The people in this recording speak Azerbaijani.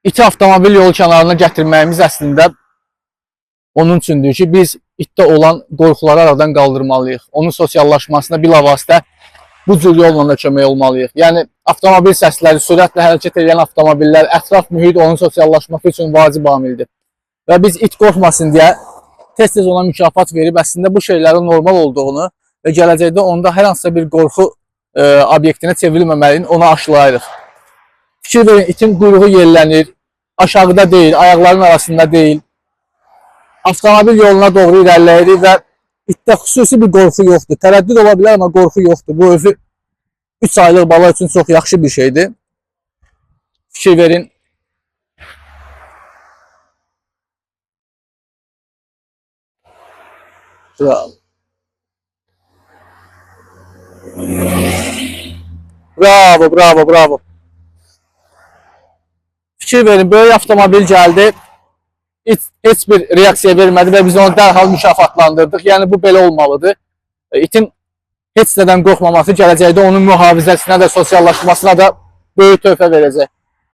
İti avtomobil yolu kənarına gətirməyimiz əslində onun üçündür ki, biz itdə olan qorxuları aradan qaldırmalıyıq. Onun sosiallaşmasına bilavasitə bu cür yolla da kömək olmalıyıq. Yəni avtomobil səsləri, sürətlə hərəkət edən avtomobillər, ətraf mühit onun sosiallaşması üçün vacib amildir. Və biz it qorxmasın deyə tez-tez ona mükafat verib əslində bu şeylərin normal olduğunu və gələcəkdə onda hər hansısa bir qorxu obyektinə çevrilməməliyini ona aşılayırıq. Fikir verin, itin quyruğu yerlənir, aşağıda deyil, ayaqların arasında deyil. Avtomobil yoluna doğru irəliləyirik və itdə xüsusi bir qorxu yoxdur. Tərəddüd ola bilər, amma qorxu yoxdur. Bu özü 3 aylıq bala üçün çox yaxşı bir şeydir. Fikir verin. Bravo. Bravo, bravo, bravo. Fikir verin, böyük avtomobil gəldi. Heç bir reaksiya vermədi və biz onu dərhal mükafatlandırdıq. Yəni bu belə olmalıdır. İtin heç nədən qorxmaması gələcəkdə onun mühafizəsinə də, sosiallaşmasına da böyük töhfə verəcək.